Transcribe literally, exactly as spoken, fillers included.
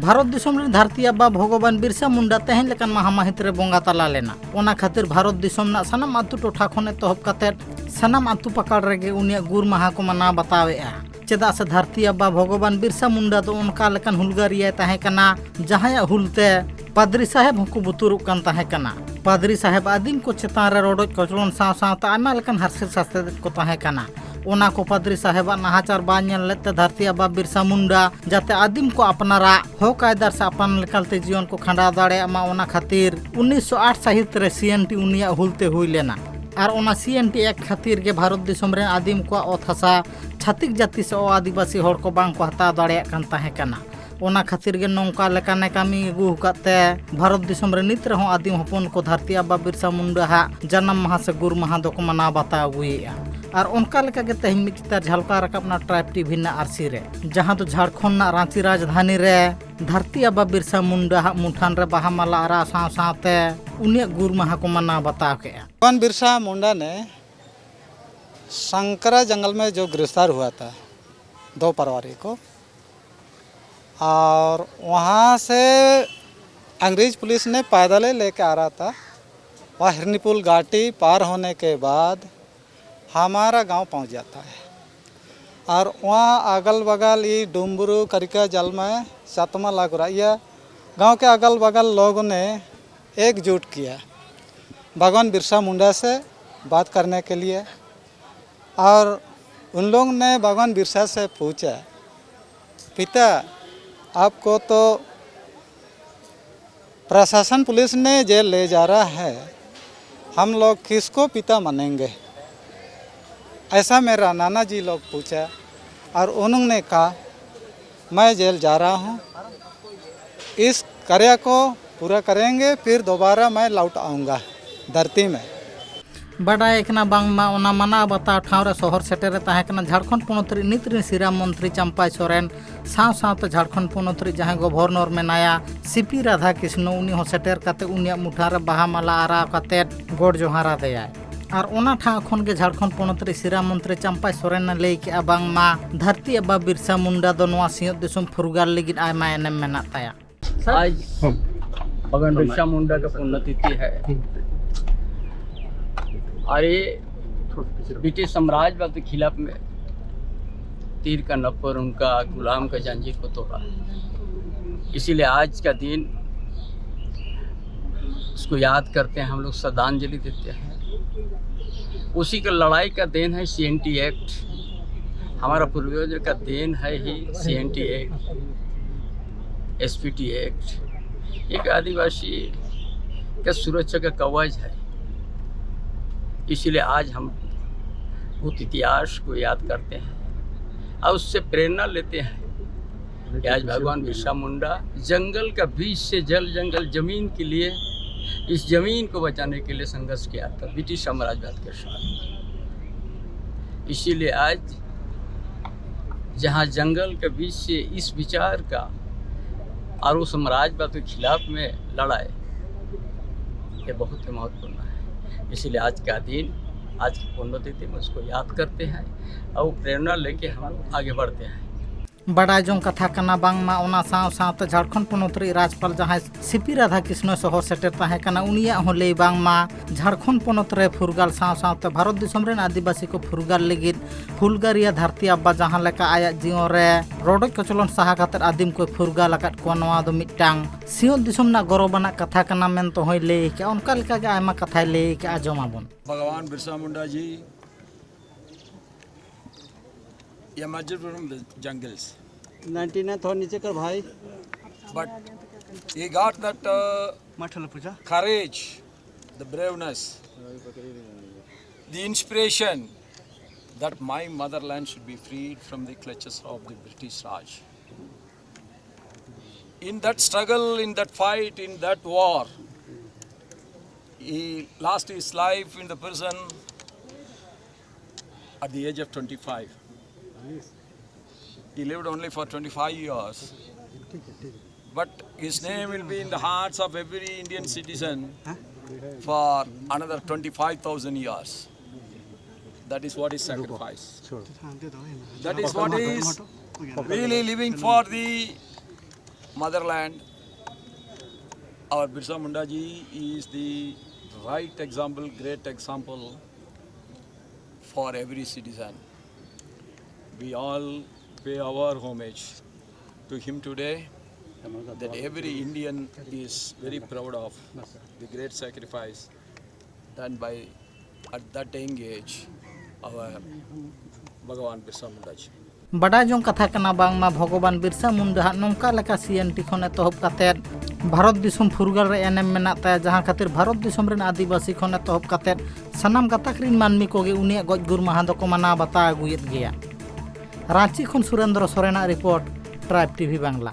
ᱵᱷᱟᱨᱚᱛ ᱫᱤᱥᱚᱢ ᱨᱮᱱ ᱫᱷᱟᱹᱨᱛᱤ ᱟᱵᱟ ᱵᱷᱚᱜᱚᱵᱟᱱ ᱵᱤᱨᱥᱟ ᱢᱩᱱᱰᱟ ᱛᱮᱦᱮᱧ ᱞᱮᱠᱟᱱ ᱢᱟᱦᱟ ᱢᱟᱹᱦᱤᱛ ᱨᱮ ᱵᱚᱸᱜᱟ ᱛᱟᱞᱟ ᱞᱮᱱᱟ᱾ ᱚᱱᱟ ᱠᱷᱟᱹᱛᱤᱨ ᱵᱷᱟᱨᱚᱛ ᱫᱤᱥᱚᱢ ᱨᱮᱱᱟᱜ ᱥᱟᱱᱟᱢ ᱟᱹᱛᱩ ᱴᱚᱴᱷᱟ ᱠᱷᱚᱱ ᱮᱛᱚᱦᱚᱵ ᱠᱟᱛᱮ ᱥᱟᱱᱟᱢ ᱟᱹᱛᱩ ᱯᱟᱠᱟᱲ ᱨᱮᱜᱮ ᱩᱱᱤᱭᱟᱜ ᱜᱩᱨ ᱢᱟᱦᱟ ᱠᱚ ᱢᱟᱱᱟᱣ ᱵᱟᱛᱟᱣᱮᱫᱼᱟ᱾ ᱪᱮᱫᱟᱜ ᱥᱮ ᱫᱷᱟᱹᱨᱛᱤ ᱟᱵᱟ ᱵᱷᱚᱜᱚᱵᱟᱱ ᱵᱤᱨᱥᱟ ᱢᱩᱱᱰᱟ ᱫᱚ ᱚᱱᱠᱟ ᱞᱮᱠᱟᱱ ᱦᱩᱞᱜᱟᱹᱨᱤᱭᱟᱹᱭ ᱛᱟᱦᱮᱸ ᱠᱟᱱᱟ, ᱡᱟᱦᱟᱸᱭᱟᱜ ᱦᱩᱞ ᱛᱮ ᱯᱟᱫᱽᱨᱤ ᱥᱟᱦᱮᱵᱽ ᱦᱚᱸᱠᱚ ᱵᱚᱛᱚᱨᱚᱜ ᱠᱟᱱ ᱛᱟᱦᱮᱸ ᱠᱟᱱᱟ᱾ ᱯᱟᱫᱽᱨᱤ ᱥᱟᱦᱮᱵᱽ ᱟᱹᱫᱤᱢ ᱠᱚ ᱪᱮᱛᱟᱱ ᱨᱮ ᱨᱚᱰᱚᱡ ᱠᱚᱪᱞᱚᱱ ᱥᱟᱶ ᱥᱟᱶᱛᱮ ᱟᱭᱢᱟ ᱞᱮᱠᱟᱱ ᱦᱟᱨᱥᱮᱛ ᱥᱟᱥᱮᱛ ᱠᱚ ᱛᱟᱦᱮᱸ ᱠᱟᱱᱟ᱾ ᱚᱱᱟ ᱠᱚ ᱯᱟᱫᱽᱨᱤ ᱥᱟᱦᱮᱵᱟᱜ ᱱᱟᱦᱟᱪᱟᱨ ᱵᱟᱭ ᱧᱮᱞ ᱞᱮᱫ ᱛᱮ ᱫᱷᱟᱹᱨᱛᱤ ᱟᱵᱟ ᱵᱤᱨᱥᱟ ᱢᱩᱱᱰᱟ ᱡᱟᱛᱮ ᱟᱹᱫᱤᱢ ᱠᱚ ᱟᱯᱱᱟᱨᱟᱜ ᱦᱚᱠ ᱟᱭᱫᱟᱨ ᱥᱮ ᱟᱯᱟᱱ ᱞᱮᱠᱟᱛᱮ ᱡᱤᱭᱚᱱ ᱠᱚ ᱠᱷᱟᱸᱰᱟᱣ ᱫᱟᱲᱮᱭᱟᱜ ᱢᱟ, ᱚᱱᱟ ᱠᱷᱟᱹᱛᱤᱨ ᱩᱱᱤᱥᱥᱚ ᱟᱴ ᱥᱟᱹᱦᱤᱛ ᱨᱮ ᱥᱤ ᱮᱱ ᱴᱤ ᱩᱱᱤᱭᱟᱜ ᱦᱩᱞ ᱛᱮ ᱦᱩᱭ ᱞᱮᱱᱟ᱾ ᱟᱨ ᱚᱱᱟ ᱥᱤ ᱮᱱ ᱴᱤ ᱮᱠᱴ ᱠᱷᱟᱹᱛᱤᱨ ᱜᱮ ᱵᱷᱟᱨᱚᱛ ᱫᱤᱥᱚᱢ ᱨᱮᱱ ᱟᱹᱫᱤᱢ ᱠᱚᱣᱟᱜ ᱚᱛ ᱦᱟᱥᱟ ᱪᱷᱟᱹᱛᱤᱠ ᱡᱟᱹᱛᱤ ᱥᱮ ᱚ ᱟᱹᱫᱤᱵᱟᱹᱥᱤ ᱦᱚᱲ ᱠᱚ ᱵᱟᱝ ᱠᱚ ᱦᱟᱛᱟᱣ ᱫᱟᱲᱮᱭᱟᱜ ᱠᱟᱱ ᱛᱟᱦᱮᱸ ᱠᱟᱱᱟ᱾ ᱚᱱᱟ ᱠᱷᱟᱹᱛᱤᱨ ᱜᱮ ᱱᱚᱝᱠᱟ ᱞᱮᱠᱟᱱᱮ ᱠᱟᱹᱢᱤ ᱟᱹᱜᱩ ᱟᱠᱟᱫ ᱛᱮ ᱵᱷᱟᱨᱚᱛ ᱫᱤᱥᱚᱢ ᱨᱮ ᱱᱤᱛ ᱨᱮᱦᱚᱸ ᱟᱹᱫᱤᱢ ᱦᱚᱯᱚᱱ ᱠᱚ ᱫᱷᱟᱹᱨᱛᱤ ᱟᱵᱟ ᱵᱤᱨᱥᱟ ᱢᱩᱱᱰᱟ ᱦᱟᱜ ᱡᱟᱱᱟᱢ ᱢᱟᱦᱟ ᱥᱮ ᱜᱩᱨ ᱢᱟᱦᱟ ᱫᱚᱠᱚ ᱢᱟᱱᱟᱣ ᱵᱟᱛᱟᱣ ᱟᱹᱜᱩᱭᱮᱫᱼᱟ᱾ ᱟᱨ ᱚᱱᱠᱟ ᱞᱮᱠᱟ ᱜᱮ ᱛᱮᱦᱮᱧ ᱢᱤᱫ ᱪᱤᱛᱟᱹᱨ ᱡᱷᱟᱞᱠᱟᱣ ᱨᱟᱠᱟᱵ ᱮᱱᱟ ᱴᱨᱟᱭᱤᱵᱽ ᱴᱤᱵᱷᱤ ᱨᱮᱱᱟᱜ ᱟᱹᱨᱥᱤ ᱨᱮ, ᱡᱟᱦᱟᱸ ᱫᱚ ᱡᱷᱟᱲᱠᱷᱚᱸᱰ ᱨᱮᱱᱟᱜ ᱨᱟᱸᱪᱤ ᱨᱟᱡᱽᱫᱷᱟᱱᱤ ᱨᱮ ᱫᱷᱟᱹᱨᱛᱤ ᱟᱵᱟ ᱵᱤᱨᱥᱟ ᱢᱩᱱᱰᱟ ᱦᱟᱜ ᱢᱩᱴᱷᱟᱹᱱ ᱨᱮ ᱵᱟᱦᱟ ᱢᱟᱞᱟ ᱟᱨᱟᱣ ᱥᱟᱶ ᱥᱟᱶᱛᱮ ᱩᱱᱤᱭᱟᱜ ᱜᱩᱨ ᱢᱟᱦᱟ ᱠᱚ ᱢᱟᱱᱟᱣ ᱵᱟᱛᱟᱣ ᱠᱮᱫᱼᱟ᱾ भगवान बिरसा मुंडा ने संकरा जंगल में जो गिरफ्तार हुआ था दो फरवरी को, और वहाँ से अंग्रेज पुलिस ने पैदल ही लेके आ रहा था। वह हिरनीपुल घाटी पार होने के बाद हमारा गांव पहुंच जाता है। और वहाँ अगल बगल ये डुम्बरू, करिका, जलमय, चतमा, लागुरा, यह गांव के अगल बगल लोगों ने एकजुट किया भगवान बिरसा मुंडा से बात करने के लिए। और उन लोग ने भगवान बिरसा से पूछा, पिता, आपको तो प्रशासन पुलिस ने जेल ले जा रहा है, हम लोग किसको पिता मानेंगे? ऐसा मेरा नाना जी लोग पूछा और उन्होंने कहा, मैं जेल जा रहा हूँ, इस कार्य को पूरा करेंगे, फिर दोबारा मैं लौट आऊँगा धरती में। ᱵᱟᱰᱟᱭ ᱠᱟᱱᱟ ᱵᱟᱝᱢᱟ ᱚᱱᱟ ᱢᱟᱱᱟᱣ ᱵᱟᱛᱟᱣ ᱴᱷᱟᱶ ᱨᱮ ᱥᱚᱦᱚᱨ ᱥᱮᱴᱮᱨ ᱨᱮ ᱛᱟᱦᱮᱸ ᱠᱟᱱᱟ ᱡᱷᱟᱲᱠᱷᱚᱸᱰ ᱯᱚᱱᱚᱛ ᱨᱤᱱ ᱱᱤᱛ ᱨᱤᱱ ᱥᱤᱨᱟᱹ ᱢᱚᱱᱛᱨᱤ ᱪᱟᱢᱯᱟᱭ ᱥᱚᱨᱮᱱ ᱥᱟᱶ ᱥᱟᱶᱛᱮ ᱡᱷᱟᱲᱠᱷᱚᱸᱰ ᱯᱚᱱᱚᱛ ᱨᱤᱱ ᱡᱟᱦᱟᱸᱭ ᱜᱚᱵᱷᱚᱨᱱᱚᱨ ᱢᱮᱱᱟᱭᱟ ᱥᱤ ᱯᱤ ᱨᱟᱫᱷᱟ ᱠᱨᱤᱥᱱᱚ, ᱩᱱᱤ ᱦᱚᱸ ᱥᱮᱴᱮᱨ ᱠᱟᱛᱮ ᱩᱱᱤᱭᱟᱜ ᱢᱩᱴᱷᱟᱹᱱ ᱨᱮ ᱵᱟᱦᱟ ᱢᱟᱞᱟ ᱟᱨᱟᱣ ᱠᱟᱛᱮ ᱜᱚᱰ ᱡᱚᱦᱟᱨ ᱟᱫᱮᱭᱟᱭ᱾ ᱟᱨ ᱚᱱᱟ ᱴᱷᱟᱶ ᱠᱷᱚᱱ ᱜᱮ ᱡᱷᱟᱲᱠᱷᱚᱸᱰ ᱯᱚᱱᱚᱛ ᱨᱮ ᱥᱤᱨᱟ ᱢᱚᱱᱛᱨᱤ ᱪᱟᱢᱯᱟᱭ ᱥᱚᱨᱮᱱᱮ ᱞᱟᱹᱭ ᱠᱮᱜᱼᱟ ᱵᱟᱝᱢᱟ ᱫᱷᱟᱹᱨᱛᱤ ᱟᱵᱟ ᱵᱤᱨᱥᱟ ᱢᱩᱱᱰᱟ ᱫᱚ ᱱᱚᱣᱟ ᱥᱤᱧᱚᱛ ᱫᱤᱥᱚᱢ ᱯᱷᱩᱨᱜᱟᱞ ᱞᱟᱹᱜᱤᱫ ᱟᱭᱢᱟ ᱮᱱᱮᱢ ᱢᱮᱱᱟᱜ ᱛᱟᱭᱟ᱾ आज भगवान बिरसा मुंडा का पुण्यतिथि है और ये ब्रिटिश साम्राज्यवाद के खिलाफ में तीर का नफर उनका गुलाम का जंजीर को तोड़ा। इसीलिए आज का दिन उसको याद करते हैं, हम लोग श्रद्धांजलि देते हैं। उसी का लड़ाई का देन है सीएनटी एक्ट, हमारा पूर्वजों का देन है ही सीएनटी एक्ट, एसपीटी एक्ट। एक आदिवासी का सुरक्षा का कवच है। इसीलिए आज हम उस इतिहास को याद करते हैं और उससे प्रेरणा लेते हैं कि आज भगवान बिरसा मुंडा जंगल का बीच से जल जंगल जमीन के लिए, इस जमीन को बचाने के लिए संघर्ष किया था ब्रिटिश साम्राज्यवाद के साथ। इसीलिए आज जहां जंगल के बीच से इस विचार का और उस साम्राज्यवाद के खिलाफ में लड़ाई, ये बहुत ही महत्वपूर्ण है। इसीलिए आज का दिन, आज की पुण्यतिथि में उसको याद करते हैं और प्रेरणा लेके हम लोग आगे बढ़ते हैं। ᱵᱟᱰᱟᱭ ᱡᱚᱝ ᱠᱟᱛᱷᱟ ᱠᱟᱱᱟ ᱵᱟᱝᱢᱟ ᱚᱱᱟ ᱥᱟᱶ ᱥᱟᱶᱛᱮ ᱡᱷᱟᱲᱠᱷᱚᱸᱰ ᱯᱚᱱᱚᱛ ᱨᱤᱡ ᱨᱟᱡᱽᱯᱟᱞ ᱡᱟᱦᱟᱸᱭ ᱥᱤᱯᱤ ᱨᱟᱫᱷᱟ ᱠᱨᱤᱥᱱᱚᱭ ᱥᱚᱦᱚᱨ ᱥᱮᱴᱮᱨ ᱛᱟᱦᱮᱸ ᱠᱟᱱᱟ, ᱩᱱᱤᱭᱟᱜ ᱦᱚᱸ ᱞᱟᱹᱭ ᱵᱟᱝᱢᱟ ᱡᱷᱟᱲᱠᱷᱚᱸᱰ ᱯᱚᱱᱚᱛ ᱨᱮ ᱯᱷᱩᱨᱜᱟᱞ ᱥᱟᱶ ᱥᱟᱶᱛᱮ ᱵᱷᱟᱨᱚᱛ ᱫᱤᱥᱚᱢ ᱨᱮᱱ ᱟᱹᱫᱤᱵᱟᱹᱥᱤ ᱠᱚ ᱯᱷᱩᱨᱜᱟᱞ ᱞᱟᱹᱜᱤᱫ ᱦᱩᱞᱜᱟᱹᱨᱤᱭᱟᱹ ᱫᱷᱟᱹᱨᱛᱤ ᱟᱵᱟ ᱡᱟᱦᱟᱸ ᱞᱮᱠᱟ ᱟᱭᱟᱜ ᱡᱤᱭᱚᱱ ᱨᱮ ᱨᱚᱰᱚᱡ ᱠᱚᱪᱞᱚᱱ ᱥᱟᱦᱟ ᱠᱟᱛᱮ ᱟᱹᱫᱤᱢ ᱠᱚᱭ ᱯᱷᱩᱨᱜᱟᱞ ᱟᱠᱟᱫ ᱠᱚᱣᱟ, ᱱᱚᱣᱟ ᱫᱚ ᱢᱤᱫᱴᱟᱝ ᱥᱤᱧᱚᱛ ᱫᱤᱥᱚᱢ ᱨᱮᱱᱟᱜ ᱜᱚᱨᱚᱵᱟᱱᱟᱜ ᱠᱟᱛᱷᱟ ᱠᱟᱱᱟ ᱢᱮᱱᱛᱮ ᱦᱚᱸᱭ ᱞᱟᱹᱭ ᱟᱠᱟᱫᱼᱟ᱾ ᱚᱱᱠᱟ ᱞᱮᱠᱟᱜᱮ ᱟᱭᱢᱟ ᱠᱟᱛᱷᱟᱭ ᱞᱟᱹᱭ ᱟᱠᱟᱫᱼᱟ, ᱟᱸᱡᱚᱢᱟᱵᱚᱱ᱾ भगवान Birsa Munda ji emerged from the jungles. Ninety nine थोड़ा नीचे कर भाई। But he got that uh, माठला Puja. Courage, the braveness, the inspiration that my motherland should be freed from the clutches of the British Raj. In that struggle, in that fight, in that war, he lost his life in the prison at the age of twenty-five. He lived only for twenty-five years. But his name will be in the hearts of every Indian citizen for another twenty-five thousand years. That is what is sacrifice. That is what is really living for the motherland. Our Birsa Munda ji is the right example, great example for every citizen. We all pay our homage to him today, that every Indian is very proud of the great sacrifice done by, at that young age, our Bhagavan Birsa Munda ji. ᱵᱟᱰᱟᱭ ᱡᱚᱝ ᱠᱟᱛᱷᱟ ᱠᱟᱱᱟ ᱵᱟᱝᱢᱟ ᱵᱷᱚᱜᱚᱵᱟᱱ ᱵᱤᱨᱥᱟ ᱢᱩᱱᱰᱟ ᱦᱟᱜ ᱱᱚᱝᱠᱟ ᱞᱮᱠᱟ ᱥᱤ N T ᱠᱷᱚᱱ ᱮᱛᱚᱦᱚᱵ ᱠᱟᱛᱮᱫ ᱵᱷᱟᱨᱚᱛ ᱫᱤᱥᱚᱢ ᱯᱷᱩᱨᱜᱟᱹᱞ ᱨᱮ ᱮᱱᱮᱢ ᱢᱮᱱᱟᱜ ᱛᱟᱭᱟ, ᱡᱟᱦᱟᱸ ᱠᱷᱟᱹᱛᱤᱨ ᱵᱷᱟᱨᱚᱛ ᱫᱤᱥᱚᱢ ᱨᱮᱱ ᱟᱹᱫᱤᱵᱟᱹᱥᱤ ᱠᱷᱚᱱ ᱮᱛᱚᱦᱚᱵ ᱠᱟᱛᱮᱫ ᱥᱟᱱᱟᱢ ᱜᱟᱛᱟᱠ ᱨᱤᱱ ᱢᱟᱹᱱᱢᱤ ᱠᱚᱜᱮ ᱩᱱᱤᱭᱟᱜ ᱜᱚᱡ ᱜᱩᱨ ᱢᱟᱦᱟ ᱫᱚᱠᱚ ᱢᱟᱱᱟᱣ ᱵᱟᱛᱟᱣ ᱟᱹᱜᱩᱭᱮᱫ ᱜᱮᱭᱟ᱾ ᱨᱟᱸᱪᱤ ᱠᱷᱚᱱ ᱥᱩᱨᱮᱱᱫᱨᱚ ᱥᱚᱨᱮᱱᱟᱜ ᱨᱤᱯᱳᱨᱴ, ᱴᱨᱟᱭᱤᱵᱽ ᱴᱤᱵᱷᱤ ᱵᱟᱝᱞᱟ᱾